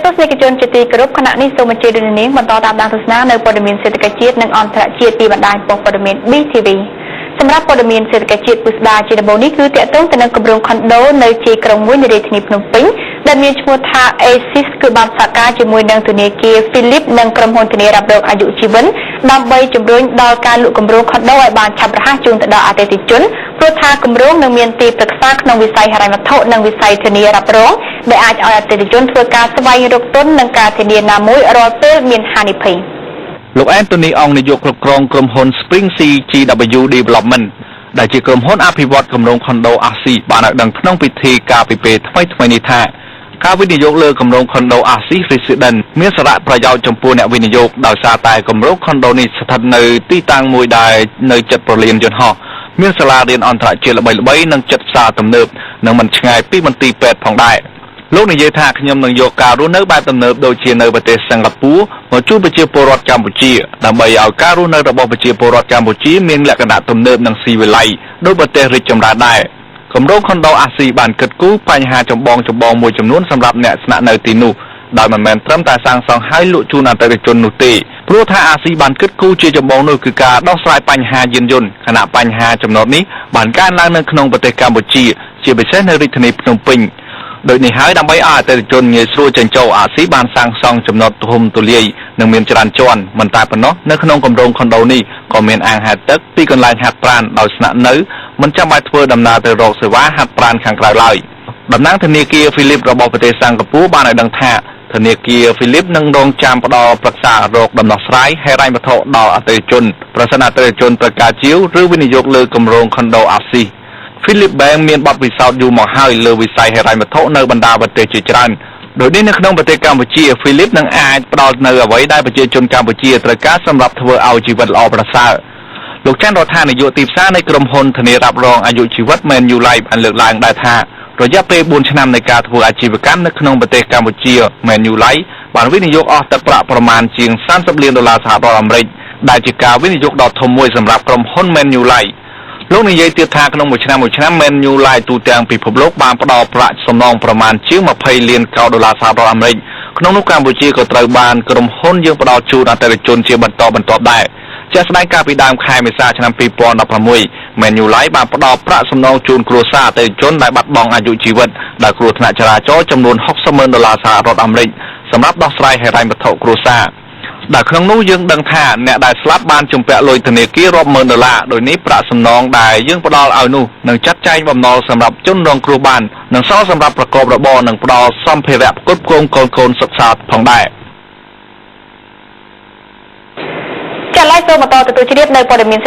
ទស្សនិកជនជាទីគោរពខណៈនេះសូមអញ្ជើញលោកនាងបន្តតាមដានទស្សនានៅព័ត៌មានសេដ្ឋកិច្ចជាតិនិងអន្តរជាតិពីបណ្ដាញប៉ុស្តិ៍ព័ត៌មាន BTV សម្រាប់ព័ត៌មានសេដ្ឋកិច្ចជាតិពិស្ដាជាដំបូងនេះគឺទាក់ទងទៅនឹងគម្រោងខុនដូនៅជាយក្រុងមួយនៃរាជធានីភ្នំពេញដែលមានឈ្មោះថា ASIS គឺបានសហការជាមួយនឹងធនាគារ Phillip និងក្រុមហ៊ុនធានារ៉ាប់រងអាយុជីវិនដើម្បីជំរុញដល់ការលក់គម្រោងខុនដូឲ្យបានឆាប់រហ័សជូនទៅដល់អតិថិជនព្រោះថាគម្រោងនឹងមានទីប្រឹក្សាក្នុងវិស័យហិរញ្ញវត្ថុនិងវិស័យធានារ៉ាប់រងដែលអាចឲ្យអតិថិជនធ្វើការស្វែងរកទុននិងការធានាណាមួយរាល់ពេលមានហានិភ័យ លោកអែនតូនីអង្គនាយកគ្រប់គ្រងក្រុមហ៊ុន Spring CGW Development ដែលជាក្រុមហ៊ុនអភិវឌ្ឍគម្រោងខុនដូអាស៊ីបានឲ្យដឹងក្នុងពិធីកាលពីពេលថ្មីៗនេះថាការវិនិយោគលើគម្រោងខុនដូអាស៊ី Resident មានសារៈប្រយោជន៍ចំពោះអ្នកវិនិយោគដោយសារតែគម្រោងខុនដូនេះស្ថិតនៅទីតាំងមួយដែលនៅជិតព្រលានយន្តហោះមានសាលារៀនអន្តរជាតិល្បីៗនិងជិតផ្សារទំនើបនិងមិនឆ្ងាយពីមន្ទីរពេទ្យផងដែរលោកនិយាយថាខ្ញុំនឹងយកការរស់នៅបែបទំនើបដូចជានៅប្រទេសសិង្ហបុរីមកជួយប្រជាពលរដ្ឋកម្ពុជាដើម្បីឲ្យការរស់នៅរបស់ប្រជាពលរដ្ឋកម្ពុជាមានលក្ខណៈទំនើបនិងស៊ីវិល័យដោយប្រទេសរីកចម្រើនដែរគម្រោងខុនដូអាស៊ីបានគិតគូរបញ្ហាចម្បងចម្បងមួយចំនួនសម្រាប់អ្នកស្នាក់នៅទីនោះដោយមិនមែនត្រឹមតែសាងសង់ហើយលក់ជូនអតិថិជននោះទេព្រោះថាអាស៊ីបានគិតគូរជាចម្បងនោះគឺការដោះស្រាយបញ្ហាយានយន្តខណៈបញ្ហាចំណតនេះបានកើនឡើងនៅក្នុងប្រទេសកម្ពុជាជាពិសេសនៅរាជធានីភ្នំពេញដូចនេះហើយដើម្បីឲ្យអតិថិជនងាយស្រួលចេញចូលអាស៊ីបានសាងសង់ចំណតទំហំទូលាយនិងមានច្រើនជាន់មិនតែប៉ុណ្ណោះនៅក្នុងគម្រោងខុនដូនេះក៏មានអាងហែលទឹកពីកន្លែងហាត់ប្រាណដោយស្នាក់នៅមិនចាំបាច់ធ្វើដំណើរទៅរកសេវាហាត់ប្រាណខាងក្រៅឡើយតំណាងធនាគារ Phillip របស់ប្រទេសសិង្ហបុរីបានឲ្យដឹងថាធនាគារ Phillip នឹងរងចាំផ្ដល់ប្រឹក្សារកដំណោះស្រាយហិរញ្ញវត្ថុដល់អតិថិជនប្រសិនអតិថិជនត្រូវការជាវឬវិនិយោគលើគម្រោងខុនដូអាស៊ី Phillip Bank មានបទពិសោធន៍យូរមកហើយលើវិស័យហិរញ្ញវត្ថុនៅបណ្ដាប្រទេសជាច្រើនដោយនេះនៅក្នុងប្រទេសកម្ពុជា Phillip នឹងអាចផ្ដល់នៅអ្វីដែលប្រជាជនកម្ពុជាត្រូវការសម្រាប់ធ្វើឲ្យជីវិតល្អប្រសើរលោកច័ន្ទរដ្ឋានាយកទីផ្សារនៃក្រុមហ៊ុនធានារ៉ាប់រងអាយុជីវិត Manulife បានលើកឡើងដែរថារយៈពេល4ឆ្នាំនៃការធ្វើអាជីវកម្មនៅក្នុងប្រទេសកម្ពុជា Manulife បានវិនិយោគអស់ទឹកប្រាក់ប្រមាណជាង30លានដុល្លារសហរដ្ឋអាមេរិកដែលជាការវិនិយោគដ៏ធំមួយសម្រាប់ក្រុមហ៊ុន Manulife លោកនិយាយទៀតថាក្នុងមួយឆ្នាំមួយឆ្នាំ Manulife ទូទាំងពិភពលោកបានផ្ដល់ប្រាក់សំណងប្រមាណជាង20លានកោដុល្លារសហរដ្ឋអាមេរិកក្នុងនោះកម្ពុជាក៏ត្រូវបានក្រុមហ៊ុនយើងផ្ដល់ជូនអតិថិជនជាបន្តបន្ទាប់ដែរជាក់ស្ដែងកាលពីដើមខែមេសាឆ្នាំ2016 Manulife បានផ្ដល់ប្រាក់សំណងជូនគ្រួសារអតិថិជនដែលបាត់បង់អាយុជីវិតដោយគ្រោះថ្នាក់ចរាចរណ៍ចំនួន60ម៉ឺនដុល្លារសហរដ្ឋអាមេរិកសម្រាប់ដោះស្រាយហិរញ្ញវត្ថុគ្រួសារដែលក្នុងនោះយើងដឹងថាអ្នកដែលស្លាប់បានជំពាក់លុយធនាគាររាប់ម៉ឺនដុល្លារដោយនេះប្រាក់សំណងដែលយើងផ្ដល់ឲ្យនោះនឹងចាត់ចែងបំណុលសម្រាប់ជនរងគ្រោះបាននិងសល់សម្រាប់ប្រកបរបរនិងផ្ដល់សម្ភារៈផ្គត់ផ្គង់កូនៗសិក្សាផងដែរ ចា៎ឡើយសូមបន្តទទួលជ្រាបនៅព័ត៌មាន